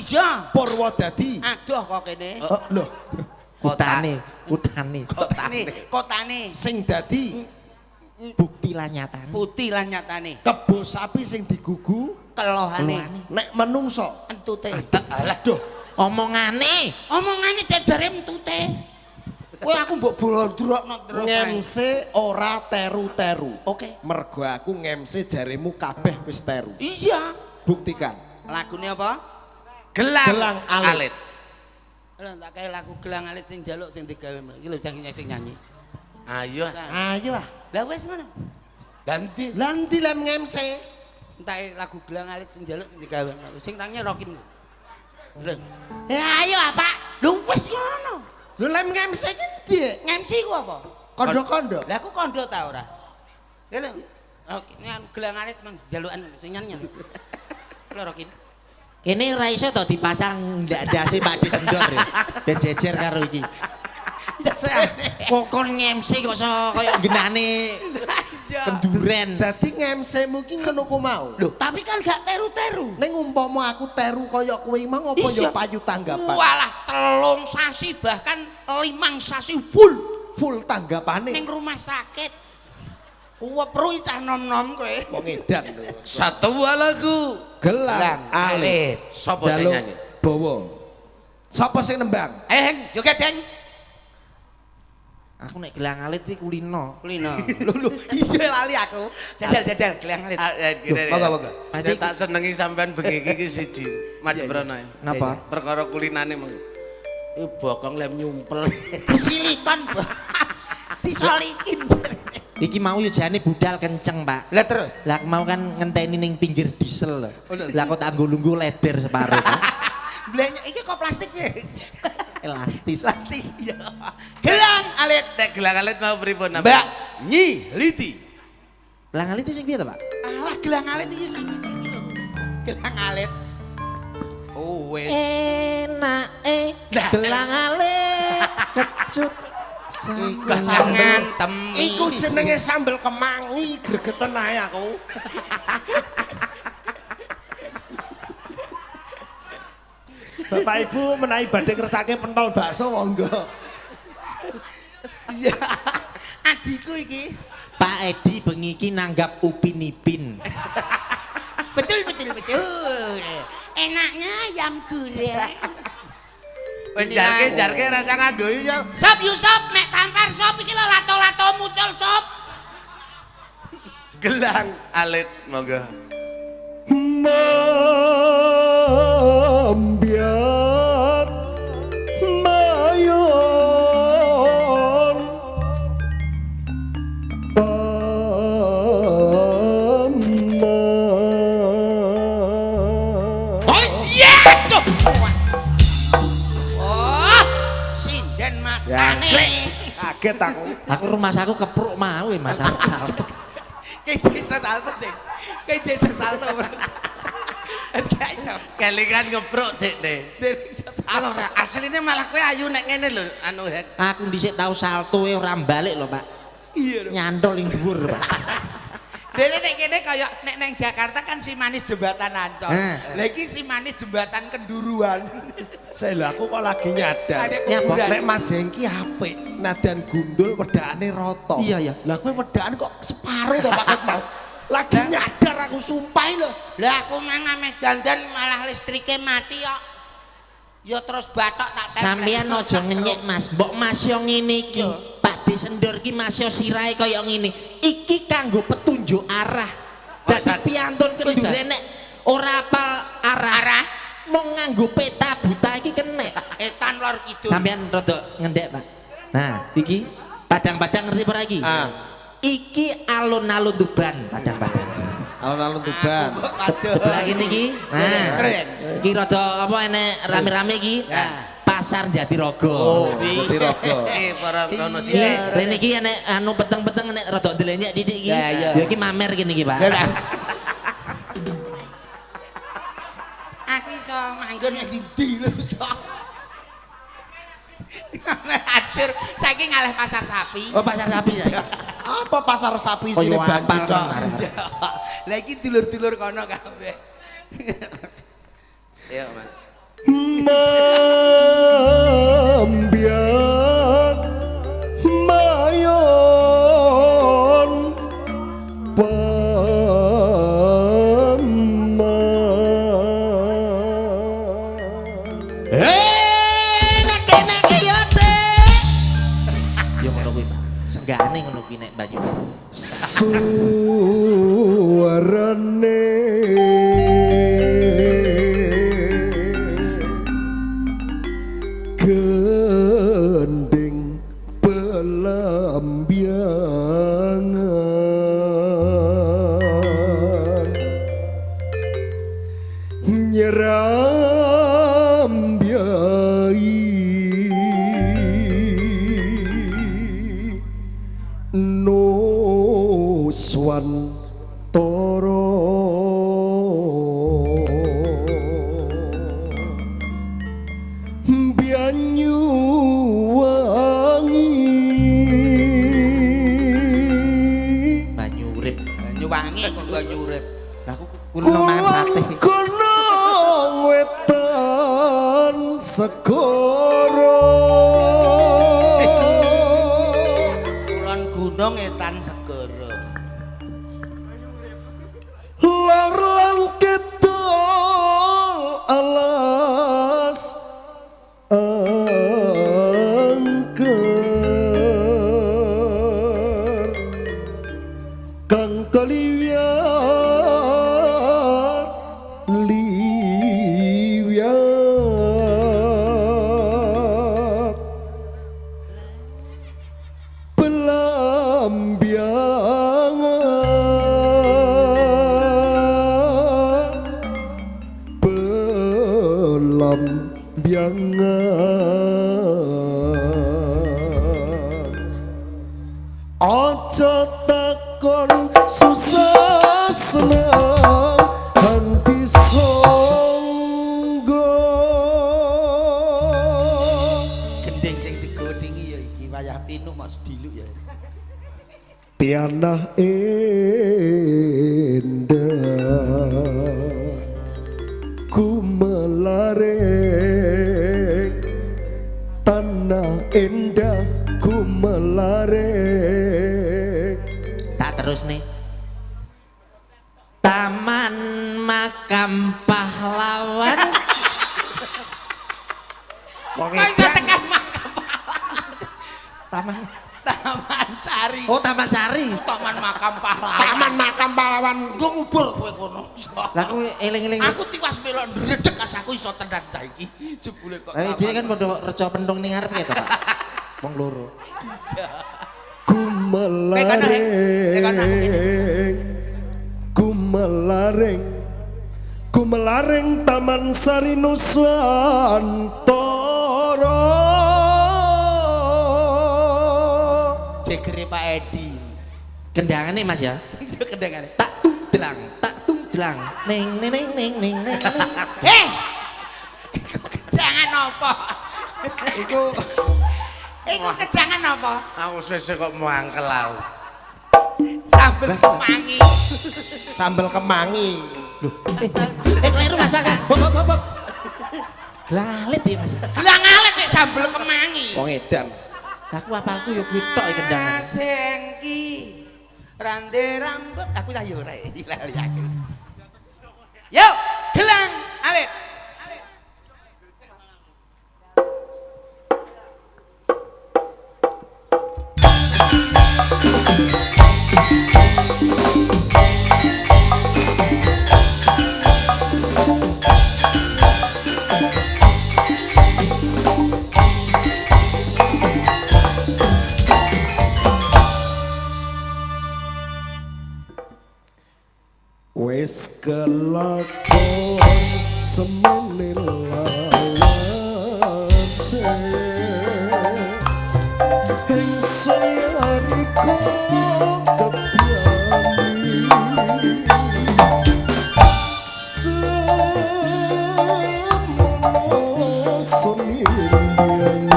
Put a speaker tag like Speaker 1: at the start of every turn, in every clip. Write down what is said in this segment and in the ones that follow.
Speaker 1: Iya.
Speaker 2: Purwodadi.
Speaker 1: Aduh kok kene.
Speaker 2: Oh, lho,
Speaker 3: Kutane, kutane.
Speaker 1: Kotane, kotane.
Speaker 2: Sing dadi
Speaker 3: Bukti lan nyatane.
Speaker 1: Putih lan nyatane.
Speaker 2: Kebo sapi sing digugu,
Speaker 1: Kelohane.
Speaker 3: Kelohane.
Speaker 2: Nek menungso.
Speaker 1: Entute.
Speaker 4: Alah.
Speaker 2: Duh,
Speaker 3: Omongane.
Speaker 1: Omongane jajare entute. Kowe aku mbok bolodrokno terus.
Speaker 2: Ngemse ora teru-teru.
Speaker 1: Oke.
Speaker 2: Mergo aku ngemse jaremu kabeh wis teru.
Speaker 1: Iya.
Speaker 2: Buktikan.
Speaker 1: Lagune apa?
Speaker 4: Gelang,
Speaker 2: Gelang alit.
Speaker 4: alit.
Speaker 1: Lha tak kae lagu gelang alit sing njaluk sing digawe. Iki lho cah sing nyanyi.
Speaker 4: Ayo.
Speaker 2: Ayo ah.
Speaker 1: Lah wis ngono.
Speaker 4: Ganti.
Speaker 2: Lah ndi lem ngemse?
Speaker 1: Entek lagu gelang alit sing njaluk sing digawe. Sing nangnya Rokim. Lho.
Speaker 2: Ya ayo ah, Pak.
Speaker 1: Lho wis ngono.
Speaker 2: Lho lem ngemse ki ndi?
Speaker 1: MC ku apa?
Speaker 2: Kondo-kondo.
Speaker 1: Lah aku kondo ta ora? Lha lho. Rokim gelang alit mang jalukan sing nyanyi. Lho Rokim.
Speaker 3: Kene ora iso to dipasang ndak ndase Pak Disendor ya. Ben jejer karo iki. Kok kon ngemsi kok iso kaya genane kenduren.
Speaker 2: Dadi ngemsemu ki ngono ku mau.
Speaker 1: Lho, tapi kan gak teru-teru.
Speaker 2: Ning umpama aku teru kaya kowe mang apa ya
Speaker 1: Iya.
Speaker 2: payu tanggapan.
Speaker 1: Walah, 3 sasi bahkan 5 sasi full
Speaker 2: Full tanggapane.
Speaker 1: ning rumah sakit. Wepru cah nom-nom kowe.
Speaker 2: Wong edan lho.
Speaker 4: Satu lagu.
Speaker 2: Gelang alit.
Speaker 4: Sopo sing
Speaker 2: Jaluk
Speaker 4: nyanyi?
Speaker 2: Bawa. Sapa sing nembang?
Speaker 1: Eh, Heng, joget, Heng.
Speaker 3: Aku nek gelang alit iki kulino.
Speaker 1: Kulino. Lho lho, iya lali aku. Jajal-jajal gelang alit.
Speaker 4: Ah, ya, gini,
Speaker 1: Loh, monggo, monggo.
Speaker 4: Saya tak senengi sampean bengi iki ki siji. Mas Brono. ya.
Speaker 3: Napa?
Speaker 4: Perkara kulinane meng. Iku bokong lem nyumpel.
Speaker 1: Silikon. Disolikin.
Speaker 3: Iki mau yo jane budal kenceng, Pak.
Speaker 1: Lah terus.
Speaker 3: Lah aku mau kan ngenteni ning pinggir diesel lho. Lah kok tak nggo lungguh leder separo. Pak.
Speaker 1: Blenya iki kok plastik ya?
Speaker 3: Elastis.
Speaker 1: Plastis iya. Gelang alit.
Speaker 4: Nek gelang alit mau pripun?
Speaker 1: Mbak Nyi Liti.
Speaker 3: Gelang alit sing piye to, Pak?
Speaker 1: Alah gelang alit iki sak iki lho. Gelang alit. Oh wis.
Speaker 3: Enake gelang alit kecut.
Speaker 2: Iku
Speaker 1: Sangan temi.
Speaker 2: Iku jenenge sambel kemangi, gregeten ae aku. Bapak Ibu menawi badhe ngersake pentol bakso monggo.
Speaker 1: Iya. Adikku iki.
Speaker 3: Pak Edi bengi iki nanggap Upin Ipin.
Speaker 1: Betul betul betul. Enaknya ayam goreng.
Speaker 4: Wis jarke rasa nganggo ya.
Speaker 1: Sop Yusuf mek tampar sop iki lho lato-lato muncul sop.
Speaker 4: Gelang alit monggo.
Speaker 2: Mambiat mayon pamah.
Speaker 1: Oh iya. Oh, sinden matane.
Speaker 2: Kaget aku.
Speaker 3: Aku rumah aku kepruk mau ya Mas arep salto.
Speaker 1: Kayak jasa salto sih. Kayak jasa salto.
Speaker 4: Kelingan ngepruk Dik ne. Alo ora asline malah kowe ayu nek ngene lho anu Hek.
Speaker 3: Aku dhisik tau salto e ora balik lho, Pak.
Speaker 1: Iya lho.
Speaker 3: Nyantol ing dhuwur, Pak.
Speaker 1: Dene nek kene kaya nek neng Jakarta kan si manis jembatan Ancol.
Speaker 3: Nah.
Speaker 1: Lah iki si manis jembatan Kenduruan.
Speaker 2: Saya lho aku kok lagi nyadar.
Speaker 1: Ada
Speaker 3: Nyapa?
Speaker 1: kuburan.
Speaker 2: Nek Mas Hengki apik, nadan gundul wedakane rata.
Speaker 3: Iya, iya.
Speaker 2: Lah kowe wedakane kok separo to Pak Ket mau. Lagi nyadar aku sumpah lho.
Speaker 1: Lah aku mang ame dandan malah listrike mati kok. Ya terus batok tak tempel.
Speaker 3: Sampeyan aja ngenyek, Mas. Mbok Mas yo ngene iki. Pak Disendor ki Mas yo sirahe kaya ngene. Iki kanggo petunjuk arah. Dadi piantun kendure nek ora apal arah.
Speaker 1: Arah.
Speaker 3: Mung nganggo peta buta iki kenek.
Speaker 1: Etan lor kidul.
Speaker 3: Sampeyan rada ngendhek, Pak. Nah, iki padang-padang ngerti ora iki?
Speaker 2: Ah.
Speaker 3: Iki alun-alun Tuban, padang-padang.
Speaker 2: Alun-alun Tuban.
Speaker 3: Sebelah kene iki. Nah,
Speaker 1: Keren.
Speaker 3: iki rada apa enek rame-rame iki? Pasar Jatirogo.
Speaker 2: Oh, Jatirogo.
Speaker 4: Para rono
Speaker 3: Iki
Speaker 4: sithik.
Speaker 3: rene iki enek anu peteng-peteng enek rada ndelenyek didik iki.
Speaker 1: Ya, iya.
Speaker 3: Ya iki mamer kene iki, Pak.
Speaker 1: Aku iso manggon nang ndi lho iso. Acur, saiki ngalih pasar sapi.
Speaker 3: Oh, pasar sapi ya.
Speaker 2: Apa pasar sapi
Speaker 3: Kaya
Speaker 2: isine
Speaker 3: apal
Speaker 2: banjir tok.
Speaker 3: tenan.
Speaker 1: Lah iki dulur-dulur kono kabeh.
Speaker 4: Iya, Mas.
Speaker 3: Enek yo, Tik. Yo ngono kuwi, Pak. Senggane ngono kuwi nek banyu.
Speaker 2: Suarane gending pelambiangan nyerambiai Nuswantara Banyuwangi
Speaker 3: Banyu urip.
Speaker 1: Banyu wangi kok banyu urip.
Speaker 3: Lah aku kulino mangan sate.
Speaker 2: Gunung wetan segara
Speaker 1: Kulon gunung etan segara.
Speaker 2: Lor lan kidul alas angker kang kaliwat liwat pelambiangan pelambiangan aja takon susah seneng henti sangga.
Speaker 1: Gending sing digodhingi ya iki wayah pinu mok sediluk ya.
Speaker 2: Tianah indah ku melaring, tanah indah ku melaring.
Speaker 3: Tak terus nih. Taman makam pahlawan.
Speaker 2: Wong
Speaker 1: Kok iso
Speaker 2: edan.
Speaker 1: tekan makam
Speaker 3: Taman.
Speaker 1: Taman Sari.
Speaker 3: Oh, Taman Sari.
Speaker 1: Taman makam pahlawan.
Speaker 2: Taman makam pahlawan.
Speaker 1: Nggo ngubur kowe kono.
Speaker 3: Lah aku eling-eling.
Speaker 1: Aku tiwas melok ndredeg as aku iso tenan saiki. Jebule kok.
Speaker 3: Lah dhewe kan padha reca pentung ning ngarep ya to, Pak. Wong loro.
Speaker 2: Ku melaring, ku melaring, ku melaring Taman Sari Nuswantara.
Speaker 1: Jegere Pak Edi.
Speaker 3: Kendangane Mas ya.
Speaker 1: Kendangane.
Speaker 3: Tak tungdlang, tak tungdlang. Ning ning ning ning ning ning.
Speaker 1: Eh. Kedangan apa?
Speaker 4: Iku
Speaker 1: Iku kedangan apa?
Speaker 4: aku sesuk kok mangkel aku.
Speaker 1: Sambel kemangi.
Speaker 2: Sambel kemangi.
Speaker 3: Eh keliru Mas Pak. Hop hop hop. Glalit ya Mas.
Speaker 1: Lah ngalet nek sambel kemangi.
Speaker 2: Wong edan.
Speaker 3: Lah aku apalku ya kuwi tok iki kendangan.
Speaker 1: Sengki rande rambut aku lah yo ora lali aku. Yo, gelang alit.
Speaker 2: Wis kelakon semene lawase ingsun yarika kebyani semono sunindiyani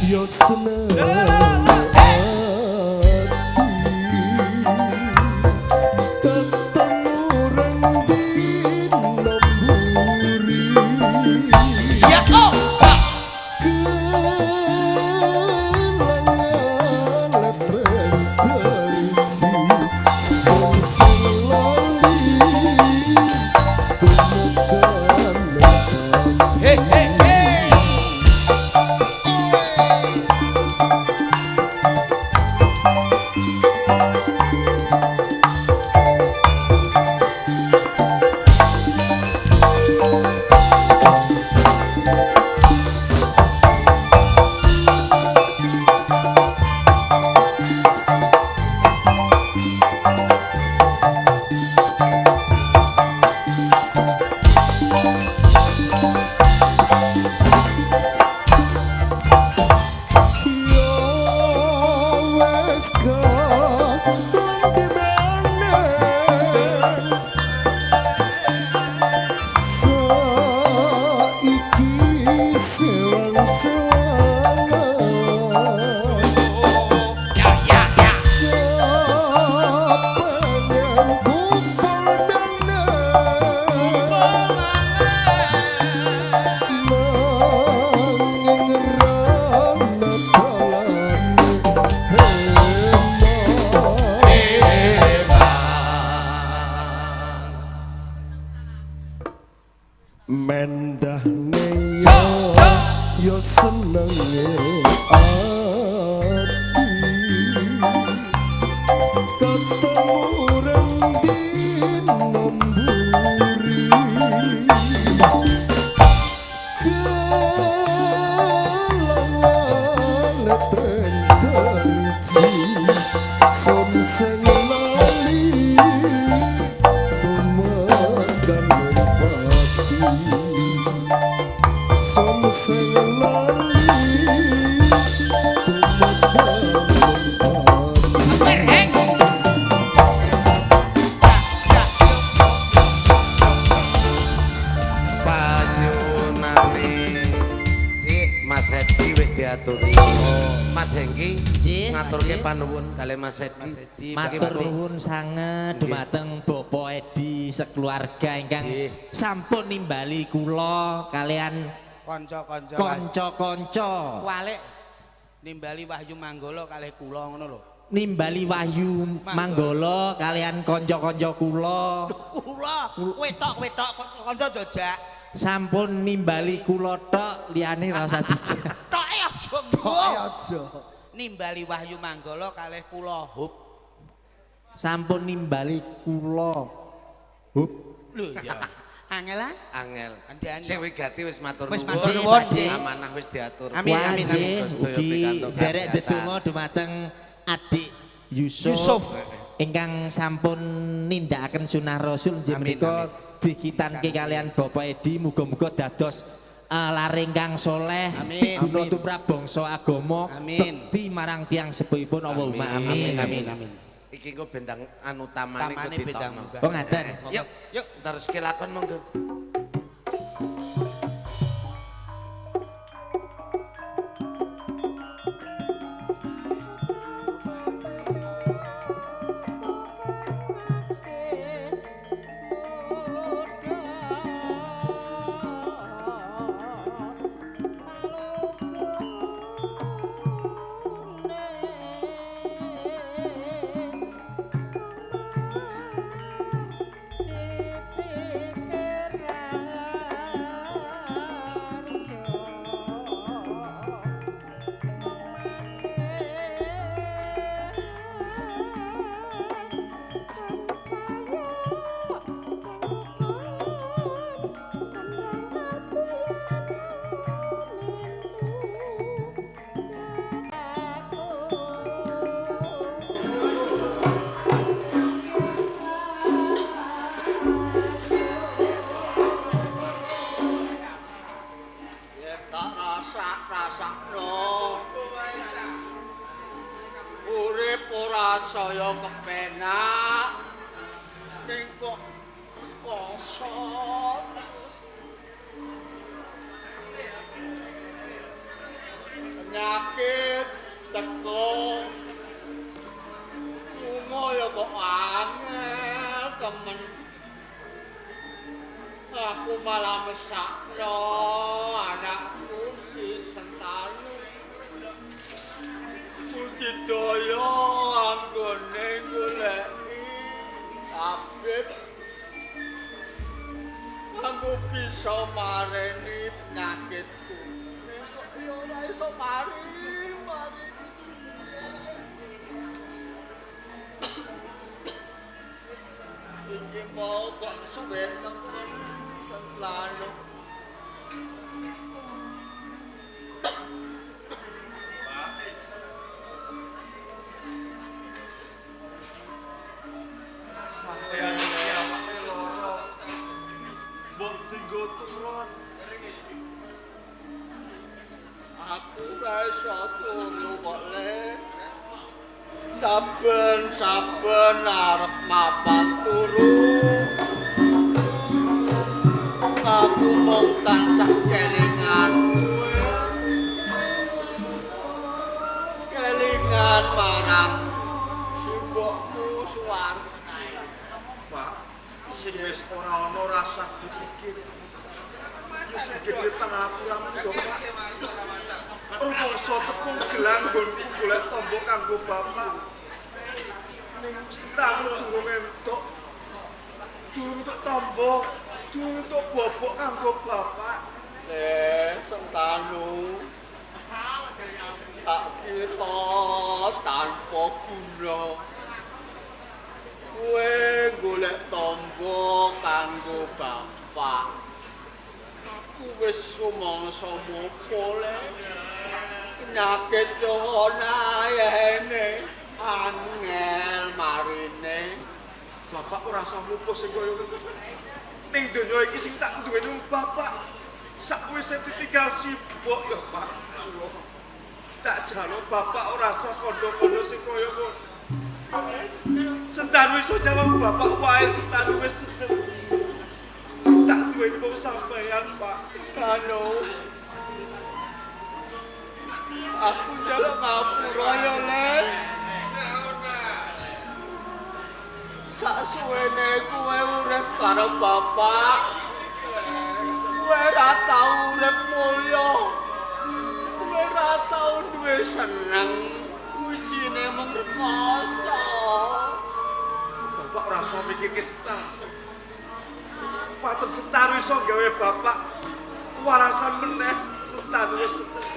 Speaker 2: Yo seneng ketemu reng dino mburi.
Speaker 1: Ya oh.
Speaker 2: Kelangan letreng teriji sing sing lali tumekan.
Speaker 1: Hey hey hey.
Speaker 2: Yo wes kadung dimenen saiki sewang-sewangan.
Speaker 1: Ya ya ya.
Speaker 2: Kepengen kumpul maneh nanging rana dalane hema. Mendahne yo yo senenge ati ketemu reng dino mburi. Kelangan letreng teriji som sing lali tumekan pati som sing lali tumekan pati.
Speaker 1: Berheng.
Speaker 4: Panyuwunane Mas Edi wis diaturi. Mas Hengki
Speaker 3: Nggih,
Speaker 4: ngaturke
Speaker 3: nggih.
Speaker 4: panuwun kalih Mas Edi.
Speaker 3: Matur nuwun sanget dumateng Bapak Edi sekeluarga ingkang
Speaker 1: Nggih.
Speaker 3: sampun nimbali kula kalian
Speaker 1: Kanca-kanca.
Speaker 3: kanca-kanca.
Speaker 1: Walik nimbali Wahyu Manggala kalih kula ngono lho.
Speaker 3: Nimbali Wahyu Manggala kalian kanca-kanca kula.
Speaker 1: Kula wetok-wetok kanca jojak.
Speaker 3: Sampun nimbali kula tok liyane ora usah dijak.
Speaker 1: Toke aja
Speaker 2: Toke aja.
Speaker 1: Nimbali Wahyu Manggala kalih kula hub.
Speaker 3: Sampun nimbali kula. Hup.
Speaker 1: Lho ya. Angel ah?
Speaker 4: Angel.
Speaker 1: Andani.
Speaker 4: Sing wigati wis matur
Speaker 1: Wis
Speaker 4: nuwun.
Speaker 1: matur nuwun, nggih.
Speaker 4: Amanah wis diatur.
Speaker 1: Amin, amin,
Speaker 3: Wajih
Speaker 1: amin.
Speaker 3: ugi derek ndedonga dumateng adik Yusuf,
Speaker 1: Yusuf.
Speaker 3: Ingkang sampun nindakaken sunah Rasul nggih
Speaker 1: Amin,
Speaker 3: menika dikitanke kalian Bapak Edi muga-muga dados lare ingkang soleh
Speaker 1: Amin.
Speaker 3: piguna tumrap bangsa agama
Speaker 1: Amin.
Speaker 3: bekti marang tiyang sepuhipun Allahumma amin.
Speaker 1: Amin amin.
Speaker 4: Iki engko bendang anu tamane
Speaker 1: Tamane
Speaker 4: engko
Speaker 1: bendang
Speaker 4: ditokno.
Speaker 1: munggah.
Speaker 3: Oh ngaten.
Speaker 4: Yuk, yuk terus kelakon monggo.
Speaker 5: Tak rasa-rasakno. Urip ora saya kepenak. Ning kok rekoso terus. Penyakit teko. Lunga ya kok angel temen. Aku malah mesakno anakku si Sentanu. Budidaya anggone goleki tabib. Aku bisa mareni penyakitku. Ning kok ya ora iso mari, mari. Iki mau kok suwe temen lalu.
Speaker 6: Sampeyan iki awake lara. Mbok dinggo turun.
Speaker 5: Aku ora iso turu kok, Le. Saben-saben arep mapan turu. Aku mung tansah kelingan kowe. Kelingan marang simbokmu Suwarti.
Speaker 6: Pak, sing wis ora ana rasah dipikir. Ya sing gedhe pangapuramu yo, Pak. Rumangsa tepung gelang nggonku golek tombo kanggo bapak. Ning Sentanu durung entuk. Durung entuk tombo, durung entuk bobok kanggo bapak.
Speaker 5: Le, Sentanu. Tak kira tanpa guna. Kowe golek tombo kanggo bapak. Aku wis rumangsa mopo, Le. Penyakit yo ana ayene, angel marine.
Speaker 6: Bapak ora usah lupa sing kaya ngono. Ning donya iki sing tak duweni bapak. Sakwise ditinggal sibuk ya, Pak. Tak jaluk bapak ora usah kandha-kandha sing kaya ngono. Sentanu iso nyawang bapak wae, Sentanu wis seneng. Sing tak duweni mung sampeyan, Pak.
Speaker 5: Anu. Aku njaluk ngapura ya, Le. Saksuwene kowe urip karo bapak. Kowe ora tau urip mulya. Kowe ora tau duwe seneng. Ujine mung rekoso.
Speaker 6: Bapak ora usah mikirke Sentanu. Patut Sentanu iso gawe bapak warasan meneh. Sentanu wis seneng.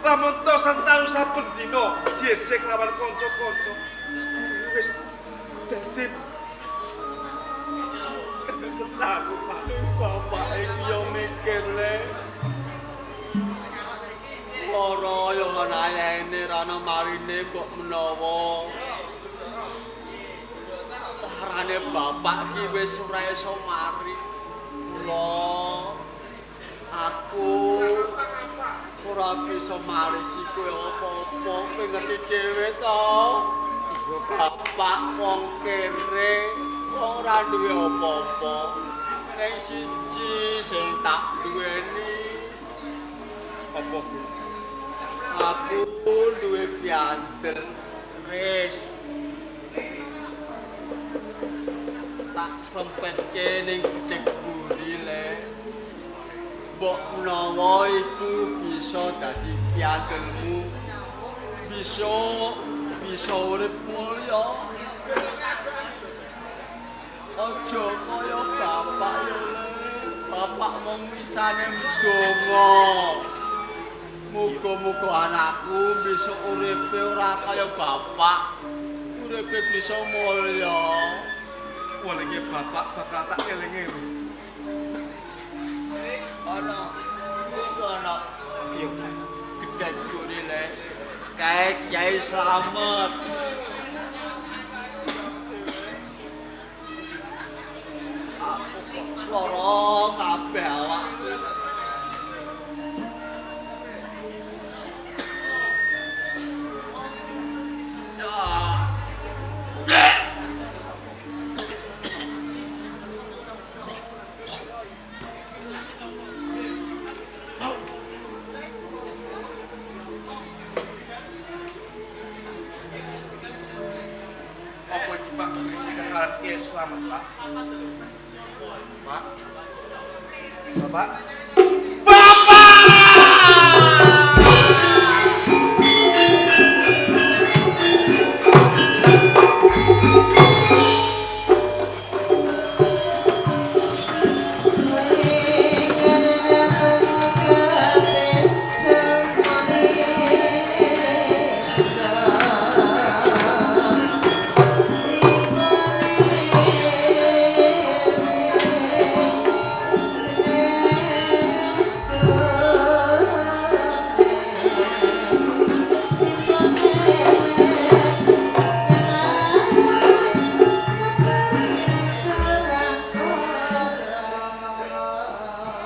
Speaker 6: Lamun to Sentanu saben dina diejek lawan kanca-kanca. Wis dadi Sentanu, Pak.
Speaker 5: Bapak iki yo mikir, Le. Lara yo ana ayene ra ana marine kok menawa. Larane bapak ki wis ora iso mari. Mula aku ora bisa marisi kowe apa-apa, kowe ngerti dhewe to. Bapak wong kere, wong ora duwe apa-apa. Ning siji sing tak duweni
Speaker 6: Apa, Bu?
Speaker 5: Aku duwe piantel wis tak sempetke ning gedhek buri, Le. Mbok menawa iku bisa dadi piantelmu. Bisa bisa urip mulya. Aja kaya bapak yo, Le. Bapak mung misane ndonga. Muga-muga anakku besok uripe ora kaya bapak. Uripe bisa mulya.
Speaker 6: Welinge bapak bakal tak elinge.
Speaker 5: Ana iku ana iya gedhe gure, Le. Kae Kyai Slamet. Aku kok lara kabeh awakku.
Speaker 6: Piye slamet, Pak? Pak. Bapak.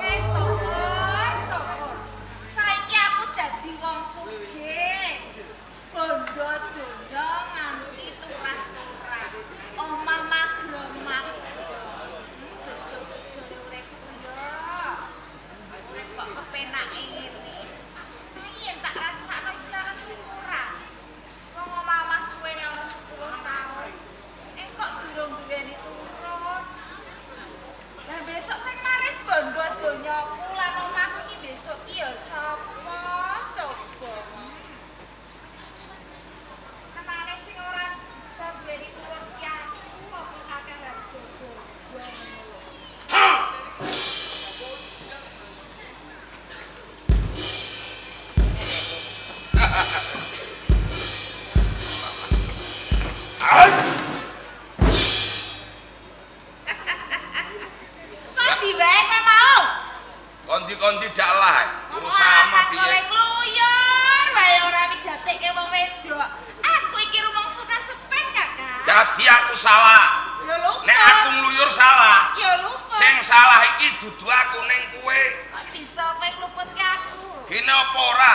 Speaker 7: Syukur, syukur. Saiki aku dadi wong sugih. Bondo donya nganti turah-turah. Omah magro-magro. Bejo-bejone uripku yo. Urip kok kepenake ngene. Iki yen tak rasakno isih ana syukuran. Wong omah-omah suwene ana 10 taun. Nek kok durung duweni turun. Lah besok sing maris bondo donyaku lan omahku iki besok ki ya sapa coba. Kenane sing ora bisa duweni turun ki aku apa kakek Harjo bondo ngono lho. Kok diwae kowe mau?
Speaker 8: Kondi-kondi dalah urusan ama piye?
Speaker 7: Golek kluyur wae ora midateke wong wedok. Aku iki rumangsa kasepen, Kakak.
Speaker 8: Dadi aku salah.
Speaker 7: Ya luput.
Speaker 8: Nek aku ngluyur salah.
Speaker 7: Ya luput.
Speaker 8: Sing salah iki dudu aku ning kowe.
Speaker 7: Kok bisa kowe ngluputke aku?
Speaker 8: Gene apa ora?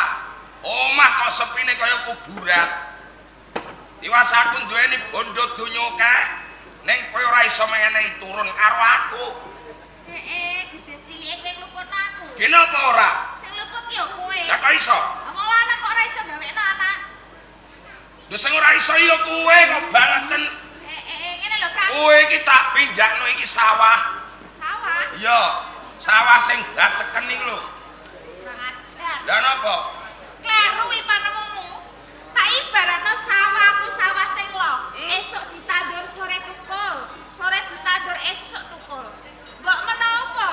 Speaker 8: Omah kok sepine kaya kuburan. Tiwas aku duweni bondo donya akeh, ning kowe ora iso menehi turun karo aku.
Speaker 7: Heeh, gede cilike kowe ngluputno aku.
Speaker 8: Gene apa ora?
Speaker 7: Sing luput ya kowe.
Speaker 8: Lah kok iso?
Speaker 7: Wong lanang kok ora iso gawekno anak.
Speaker 8: Lho sing ora iso ya kowe kok bangeten.
Speaker 7: Ngene lho, Kang.
Speaker 8: Kowe iki tak pindakno iki sawah.
Speaker 7: Sawah
Speaker 8: Iya, sawah sing baceken iki lho.
Speaker 7: kurang ajar.
Speaker 8: Lah napa?
Speaker 7: Kleru iki panemumu. Tak ibaratno sawahku sawah sing lo. Esuk ditandur sore tukul, sore ditandur esuk tukul. Mbok menapa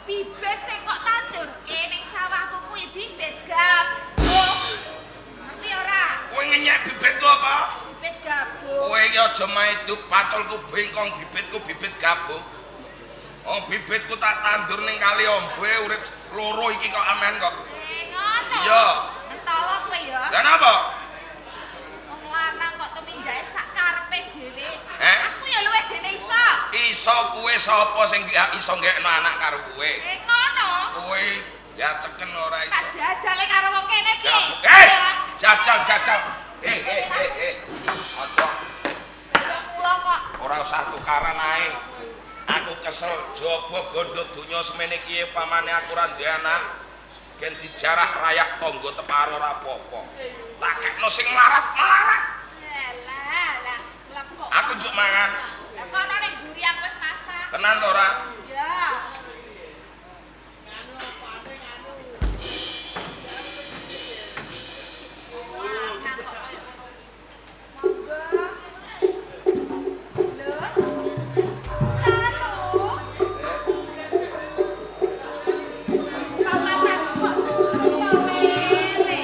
Speaker 7: bibit sing kok tandurke ning sawahku kuwi bibit gabung. Ngerti ora?
Speaker 8: Kowe ngenyek bibitku apa?
Speaker 7: Bibit gabung.
Speaker 8: Kowe iki aja maidu paculku bengkong bibitku bibit gabung. Oh bibitku tak tandur ning kali ombe urip loro iki kok amen kok.
Speaker 7: Ngono.
Speaker 8: Iya.
Speaker 7: Mentolo kowe ya.
Speaker 8: Lah napa?
Speaker 7: Wong lanang kok tumindake sak karepe dhewe.
Speaker 8: Eh?
Speaker 7: Aku ya luwih dene iso.
Speaker 8: Iso kowe sapa sing iso ngekno anak karo kowe?
Speaker 7: Ngono.
Speaker 8: Kowe ya ceken ora
Speaker 7: Tak
Speaker 8: iso.
Speaker 7: jajale karo wong kene piye?
Speaker 8: Gabung. Jajal jajal. Eh. Aja
Speaker 7: Ya kula kok
Speaker 8: ora usah tukaran ae. Aku kesel jaba bondo donya semene iki pamane aku ora duwe anak. Gen dijarah rayak tangga teparo ora apa-apa. Tak kekno sing melarat-melarat.
Speaker 7: Lah lah, mlebu.
Speaker 8: Aku njuk mangan.
Speaker 7: Lah kono ning mburi aku wis masak.
Speaker 8: Tenan to ora?
Speaker 7: Ya. Lanang kok koyo ngono iki. Monggo. Lho. Anu. Pamatan kok suwe to mele.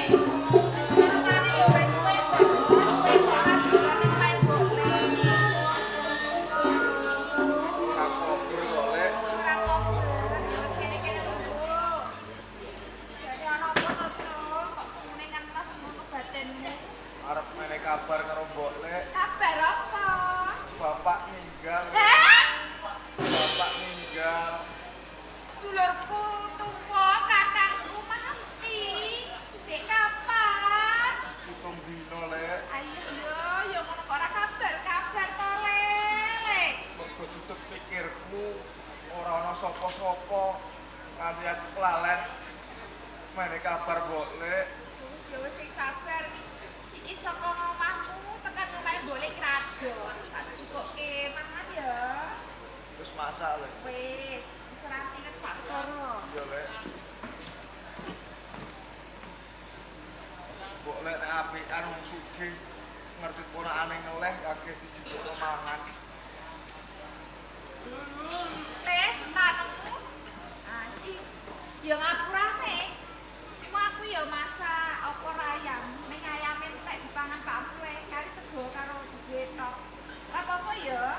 Speaker 7: Rupane ya wis suwe banget kowe kok ora dolan main bola.
Speaker 6: Ora kober kok, Lek.
Speaker 7: Ora kober, ya wis kene-kene lho. Jane ana apa to, Cuk? Kok semune ngenes ngono batinmu?
Speaker 6: Arep mene kabar karo Mbok Lek,
Speaker 7: Kabar apa?
Speaker 6: bapak ninggal.
Speaker 7: Hah?
Speaker 6: Bapak ninggal.
Speaker 7: Sedulurku tuwa kakangku mati. Dek kapan?
Speaker 6: Pitung dino, Lek.
Speaker 7: Ayo yo, ya ngono kok ora kabar-kabar to, Lele.
Speaker 6: Mergo jutut pikirku ora ana sapa-sapa. Nganti aku kelalen mene kabar Mbok Lek.
Speaker 7: Wis ya wis sing sabar. Iki saka omahmu
Speaker 6: Mbok lek nek apikan wong sugih ngerti ponakane ngeleh akeh dijupuk mangan.
Speaker 7: Les tanungmu. Ah, iki ya ngapurane. Cuma aku ya masak opor ayam, ning ayame entek dipangan Pak Mle kali sego karo duwe tok. Ora apa-apa ya.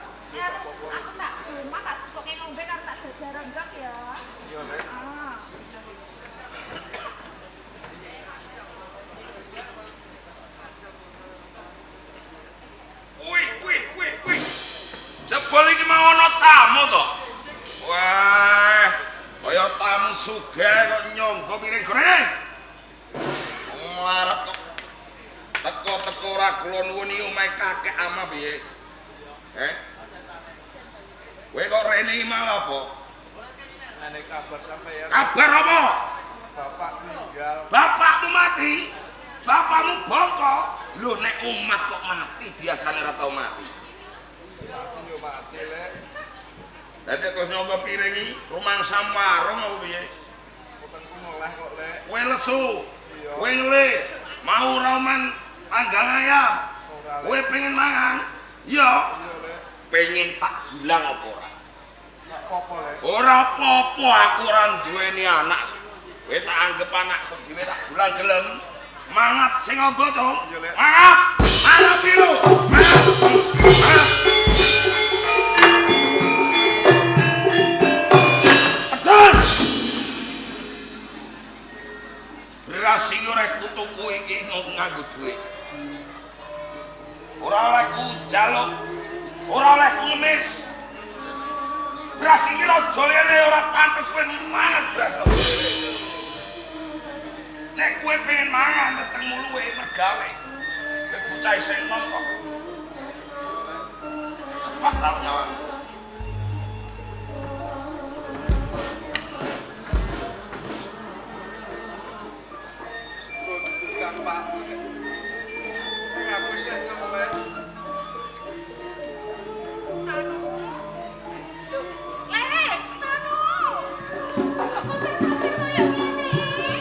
Speaker 7: Aku tak rumah tak jupuke ngombe karo tak dadar rendang ya.
Speaker 6: Iya, Lek.
Speaker 7: Ah.
Speaker 8: Wih, wih, wih, wih. Jebul iki mau ana tamu to. Wah, kaya tamu sugih kok nyangga piring goreng. Melarat kok. Teko-teko ora kula nuwun iki omahe kakek ama piye? Eh? Kowe kok rene iki mau apa?
Speaker 6: Nek kabar sampeyan.
Speaker 8: Kabar apa?
Speaker 6: Bapak meninggal.
Speaker 8: Bapakmu mati. Bapakmu bongko. Lho nek umat kok mati biasane ora tau mati.
Speaker 6: Aku yo mati, Lek.
Speaker 8: Lah terus nyangga piring iki rumangsa warung apa piye?
Speaker 6: Wetengku ngeleh kok, Lek.
Speaker 8: Kowe lesu.
Speaker 6: Iya.
Speaker 8: Kowe ngelih. Mau ora man panggang ayam.
Speaker 6: Ora, Lek.
Speaker 8: Kowe pengen mangan? Iya.
Speaker 6: Iya, Lek.
Speaker 8: Pengen tak gilang apa ora?
Speaker 6: Gak apa-apa, Lek.
Speaker 8: Ora apa-apa aku ora duweni anak. Kowe tak anggep anakku dhewe tak gulang gelem. Mangat sing amba, Cung.
Speaker 6: Iya, Lek.
Speaker 8: Mangat. Mangat piro? Mangat. Mangat. Pedun. Beras sing ora tuku iki nganggo dhuwit. Ora oleh ku njaluk, ora oleh ku ngemis. Beras iki aja lele ora pantes kowe mangan beras. Nek kowe pengen mangan wetengmu luwe mergawe. Kowe bocah isih enom kok. Cepat tau nyawa.
Speaker 6: Sego ditukang Pak. Ning aku isih ngeleh.
Speaker 7: Tanu. Lho, Les, Tanu. Kok kotor-kotor kaya ngene?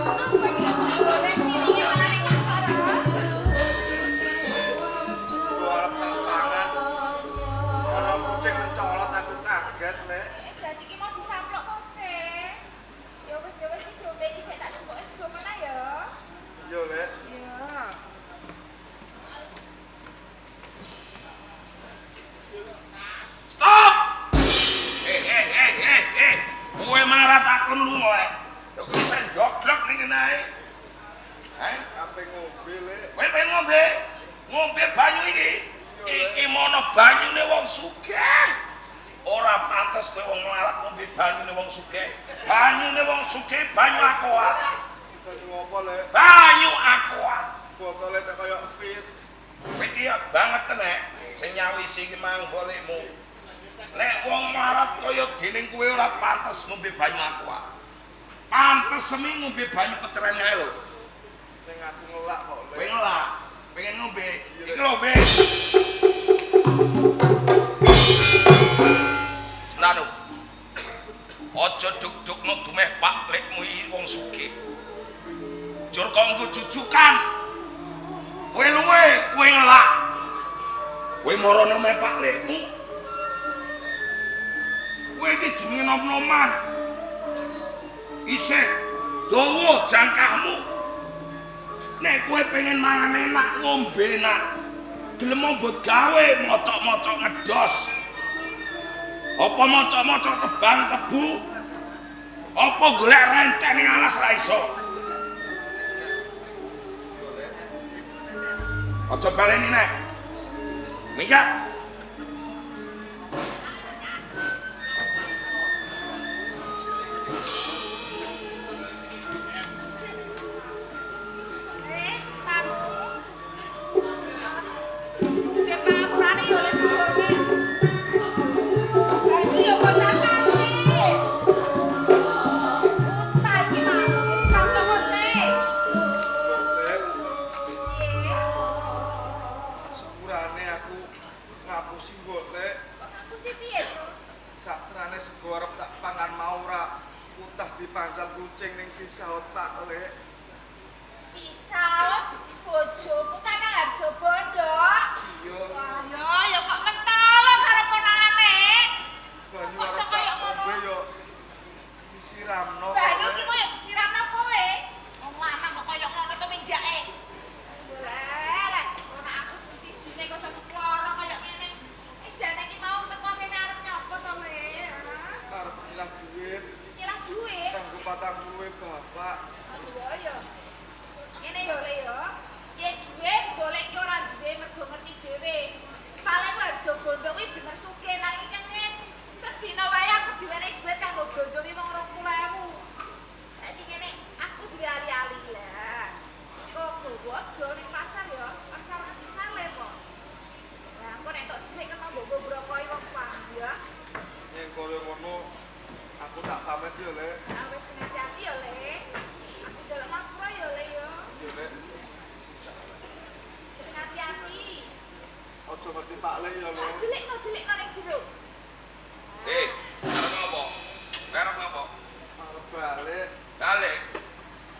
Speaker 7: Apa iki golek piringe malah ning ngisor, ah?
Speaker 6: Sego arep tak pangan. Ana kucing mencolot aku kaget, Lek.
Speaker 7: Berarti iki mau disamplok kucing. Ya wis iki diombe dhisik tak jupuke sego mana ya.
Speaker 6: Iya, Lek.
Speaker 7: Iya.
Speaker 8: Stop! Eh. Kowe marah takon lunga ae. Lho kok iso ndodlok ning kene ae. Heh?
Speaker 6: Ape ngombe, Lek.
Speaker 8: Kowe pengen ngombe? Ngombe banyu iki. Iki mono banyune wong sugih. Ora pantes kowe wong melarat ngombe banyune wong sugih. Banyune wong sugih banyu aqua.
Speaker 6: Banyu apa, Lek?
Speaker 8: Banyu aqua.
Speaker 6: Botole nek kaya fit.
Speaker 8: Kowe iki ya banget nek sing nyawisi iki mang bolehmu. Nek wong melarat kaya dening kowe ora pantes ngombe banyu aqua. Pantes semi ngombe banyu peceren kae lho.
Speaker 6: Ning aku ngelak kok, Lek.
Speaker 8: Kowe ngelak, pengen ngombe. Iki lho, Be. Senanu. Aja duk-dukno dumeh Pak Lekmu iki wong sugih. Jur kok nggo jujukan. Kowe luwe, kowe ngelak. Kowe marane omah Pak Lekmu. Kowe iki jenenge nom-noman. Isih dawa jangkahmu. Nek kowe pengen mangan enak, ngombe enak, gelem mbok gawe mocok-mocok ngedos. Apa mocok-mocok tebang tebu? Apa golek rencek ning alas ra iso? Aja baleni neh. Minggat.
Speaker 7: Les, Tanu. Gede pangapurane ya oleh bojone. Banyu ya kontang-kanting. Utah iki mau samplok kucing.
Speaker 6: Lek,
Speaker 7: Piye?
Speaker 6: sepurane aku ngapusi mbok, Lek.
Speaker 7: Ngapusi piye, Cuk?
Speaker 6: Sakterane sego arep tak pangan mau ora utah Pak Lek.
Speaker 7: Pisaut bojomu Kakang Harjo Bondo.
Speaker 6: Iya.
Speaker 7: Wah, ya ya kok mentolo karo ponakane.
Speaker 6: Banyu
Speaker 7: Kok iso kaya ngono?
Speaker 6: Kowe yo disiramno.
Speaker 7: Banyu ki koyo disiramno kowe. Wong lanang kok kaya ngono to mindake. Lek, ora aku siji-sijine kok iso keploro kaya ngene. Eh jane ki mau teko kene arep nyopo to, Le? Hah?
Speaker 6: Arep nyilah duit
Speaker 7: Nyilah duit.
Speaker 6: kanggo 40 bapak.
Speaker 7: Aduh ya. Ngene yo Le yo. Yen duit golek ki ora duwe mergo ngerti dhewe. Paling Harjo Bondo kuwi bener sugih nanging nyengit. Sedina wae aku diwenehi duit kanggo blonjo kuwi mung 20.000. Saiki ngene, aku duwe ali-ali lah. Kok gowo dol ning pasar ya, pasar Ngadisale po. Lah engko nek tok duit kena mbok brokoki wong paham ya.
Speaker 6: Yen koyo ngono aku tak pamit yo, Lek.
Speaker 7: Ah wis hati-hati ya Le. Aku njaluk ngapura ya Le ya.
Speaker 6: Yo, Lek.
Speaker 7: Sing hati-hati.
Speaker 6: Aja ngerti Pak Lek ya, Lek.
Speaker 7: Delikno delikno ning jero.
Speaker 8: Eh, arep ngopo? Arep ngopo?
Speaker 6: Arep balik.
Speaker 8: Balik.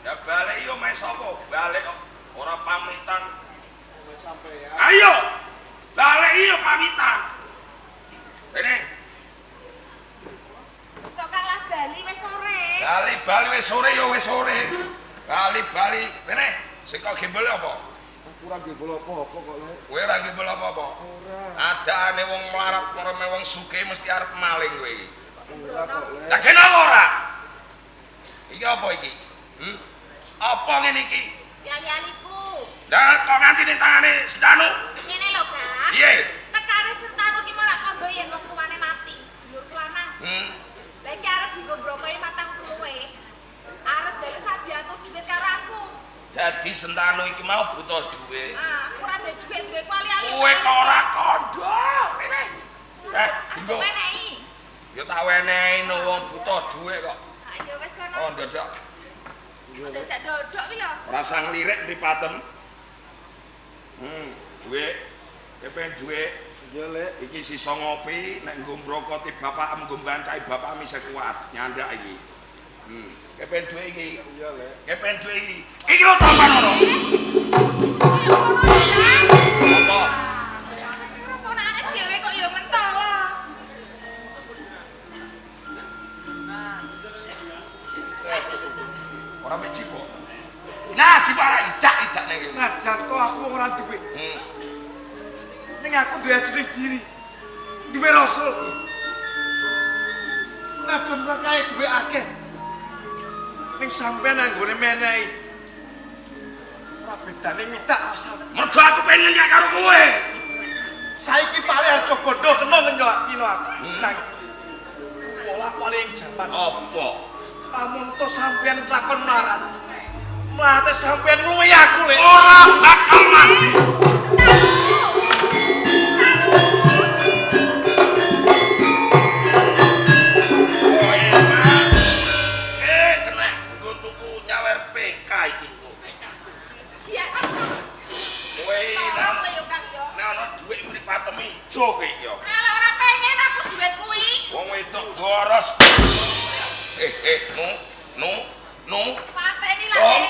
Speaker 8: Ya balik yo mae sapa? Balik kok ora pamitan.
Speaker 6: Wis sampeyan.
Speaker 8: Ayo. Balik iyo pamitan. Rene,
Speaker 7: Wis tok Kang lah bali wis sore.
Speaker 8: bali bali wis sore yo wis sore. Bali bali. Rene, sing kok gembel apa?
Speaker 6: Aku ora gembel apa-apa kok, Lek.
Speaker 8: Kowe ora gembel apa-apa.
Speaker 6: Ora.
Speaker 8: Adane wong melarat mareme wong sugih mesti arep maling kowe iki.
Speaker 6: Ora kok, Lek.
Speaker 8: Lah kenapa ora? Iki apa iki? Hmm? Apa ngene iki?
Speaker 7: Ali-aliku.
Speaker 8: Lah kok nganti ning tangane Sentanu?
Speaker 7: Ngene lho, Kang.
Speaker 8: Piye?
Speaker 7: Tekane Sentanu ki malah kandha yen wong tuane mati, sedulurku lanang. Lah iki arep dienggo brokoki 40. Arep dhewe sabiyantu dhuwit karo aku.
Speaker 8: Dadi Sentanu iki mau butuh dhuwit.
Speaker 7: Ah, aku ora duwe dhuwit, duwe ali-ali.
Speaker 8: Kowe kok ora kandha. Rene. Eh,
Speaker 7: Aku
Speaker 8: dinggo.
Speaker 7: menehi.
Speaker 8: Ya tak wenehi no wong butuh dhuwit kok.
Speaker 7: Ah, ya wis kono.
Speaker 8: Oh, ndodok.
Speaker 7: Dadak dodok kuwi lho.
Speaker 8: Ora sang lirik mripatem. Dhuwit. Kowe pengen dhuwit.
Speaker 6: Iya, Lek.
Speaker 8: Iki sisa ngopi nek nggo mrokoti bapak nggo mbancai bapak isih kuat nyandak iki. Kowe pengen dhuwit iki.
Speaker 6: Iya, Lek.
Speaker 8: Kowe pengen dhuwit iki. Iki lho tampan ono.
Speaker 7: Wis koyo ngono lho, Kang.
Speaker 8: Apa?
Speaker 7: Ora ponakane dhewe kok ya mentolo.
Speaker 8: Ora mek jipok. Nah, jipok ora idak-idak ning kene.
Speaker 6: Najan to aku wong ora duwe. Ning aku duwe jeneng diri. Duwe rasa. Najan ora kae duwe akeh. Ning sampean anggone menehi. Ora bedane mitak rasa.
Speaker 8: Mergo aku pengen nyenyak karo kowe.
Speaker 6: Saiki Pak Lek Harjo Bondo kena ngenyokino aku. Nang wolak-walik ing jaman.
Speaker 8: Apa?
Speaker 6: Lamun to sampean kelakon melarat. Mlarate sampean ngluwihi aku, Lek.
Speaker 8: Ora bakal mati. Oh, enak. Eh, kena nggo tuku nyawer PK iki engko.
Speaker 7: Siap.
Speaker 8: Kowe
Speaker 7: Tolong lho yo Kang yo.
Speaker 8: nek ana dhuwit mripatem ijo kowe iki yo.
Speaker 7: Alah ora pengen aku dhuwit kuwi.
Speaker 8: Wong wedok boros. Eh, nu, nu, nu.
Speaker 7: Pateni lah.
Speaker 8: Cong,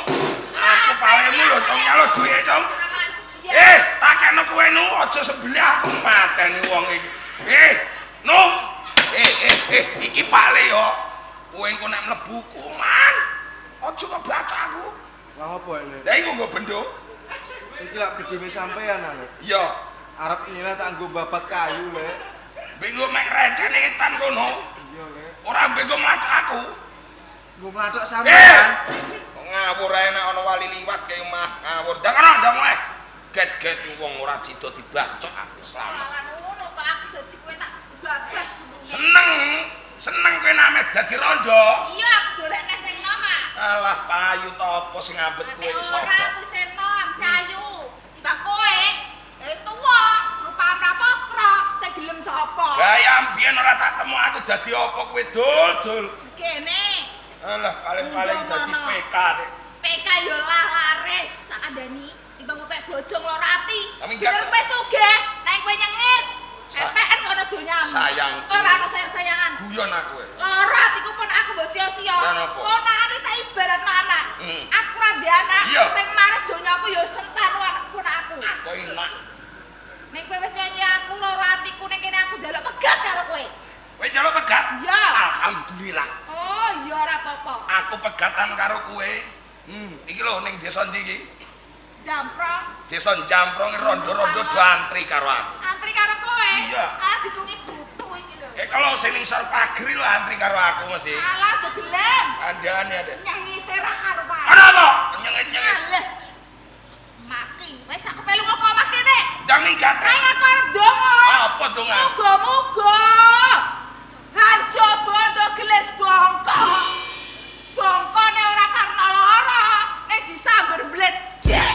Speaker 8: aku palemu lho, Cong, nyalo duwike, Cong.
Speaker 7: Ora manjian.
Speaker 8: Eh, takekno kowe nu, aja sebelah aku mateni wong iki. Eh, nu. Eh, iki pale yo. Kowe engko nek mlebu kuman. Aja kok baca aku.
Speaker 6: Lah apa, Lek?
Speaker 8: Lah iku nggo bendo.
Speaker 6: Iki lak bedone sampean, Lek.
Speaker 8: Iya.
Speaker 6: Arep nyileh tak nggo babat kayu, Lek.
Speaker 8: Benggo mek recene etan kono.
Speaker 6: Iya, Lek.
Speaker 8: Ora benggo mlathok aku.
Speaker 6: Nggo mlathok
Speaker 8: Eh!
Speaker 6: sampean.
Speaker 8: Kok ngawur ae nek ana wali liwat ke omah ngawur. Ndak ana ndak mulai. Get-get wong ora sida dibacok aku selamat.
Speaker 7: Malah ngono kok aku dadi kowe tak babah gununge.
Speaker 8: Seneng, seneng kowe nek ameh dadi rondo.
Speaker 7: Iya aku golekne sing nom ah.
Speaker 8: Alah payu to apa sing ngambet kowe
Speaker 7: Nek ora
Speaker 8: sapa?
Speaker 7: aku sing nom, si ayu. Timbang kowe ya wis tuwa, rupane ra pokro, sing gelem sapa?
Speaker 8: Gaya mbiyen ora tak temu aku dadi apa kowe dul-dul.
Speaker 7: Kene
Speaker 8: Alah paling-paling dadi PK dek.
Speaker 7: PK yo lah laris tak kandhani. Timbang ngopek bojo ngloro ati.
Speaker 8: Tapi enggak-
Speaker 7: Bener kowe sugih, nek kowe nyengit.
Speaker 8: Sa-
Speaker 7: Epeken kono donyamu.
Speaker 8: Sayang.
Speaker 7: Ora ono sayang-sayangan.
Speaker 8: Guyon aku. E.
Speaker 7: Lara atiku pun aku mbok sia-sia.
Speaker 8: Lah napa?
Speaker 7: Ponakane tak ibaratno anak. Aku ora ndek anak. Sing maris donyaku ya sentanu anak ponakku.
Speaker 8: Kok enak.
Speaker 7: Ning kowe wis nyanyi aku lara atiku ning kene aku njaluk pegat karo kowe.
Speaker 8: Kowe njaluk pegat?
Speaker 7: Iya.
Speaker 8: Alhamdulillah.
Speaker 7: Oh, iya ora apa-apa.
Speaker 8: Aku pegatan karo kowe. Iki lho ning desa ndi iki?
Speaker 7: Jamprong.
Speaker 8: Desa Jamprong rondo-rondo do antri karo aku.
Speaker 7: Antri karo kowe?
Speaker 8: Iya.
Speaker 7: Ah, didungi butuh iki lho.
Speaker 8: Eh kalau sing ning sor pagri lho antri karo aku mesti.
Speaker 7: Alah aja gelem.
Speaker 8: Kandhane ada.
Speaker 7: Nyengite ra karuan.
Speaker 8: Ana apa? Nyengit-nyengit.
Speaker 7: Alah. Maki, wis aku melu kok omah kene.
Speaker 8: Ndang minggat.
Speaker 7: Nang aku arep donga.
Speaker 8: Apa donga?
Speaker 7: Muga-muga Harjo Bondo gelis bongko. Bongkone ora karena lara, nek disamber bledek.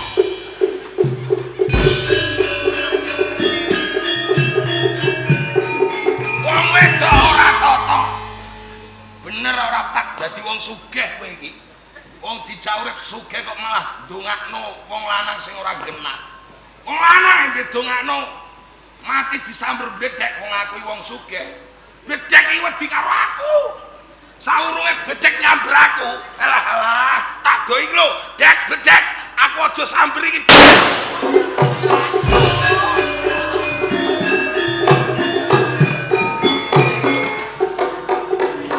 Speaker 8: Wong wedok ora tata. Bener ora pak dadi wong sugih kowe iki. Wong dijak urip sugih kok malah ndongakno wong lanang sing ora genah. Wong lanang didongakno mati disamber bledek wong aku wong sugih. Bledek iki wedi karo aku. Saurunge bledek nyamber aku. Alah alah, tak doi lho, dek bledek, aku aja samber iki.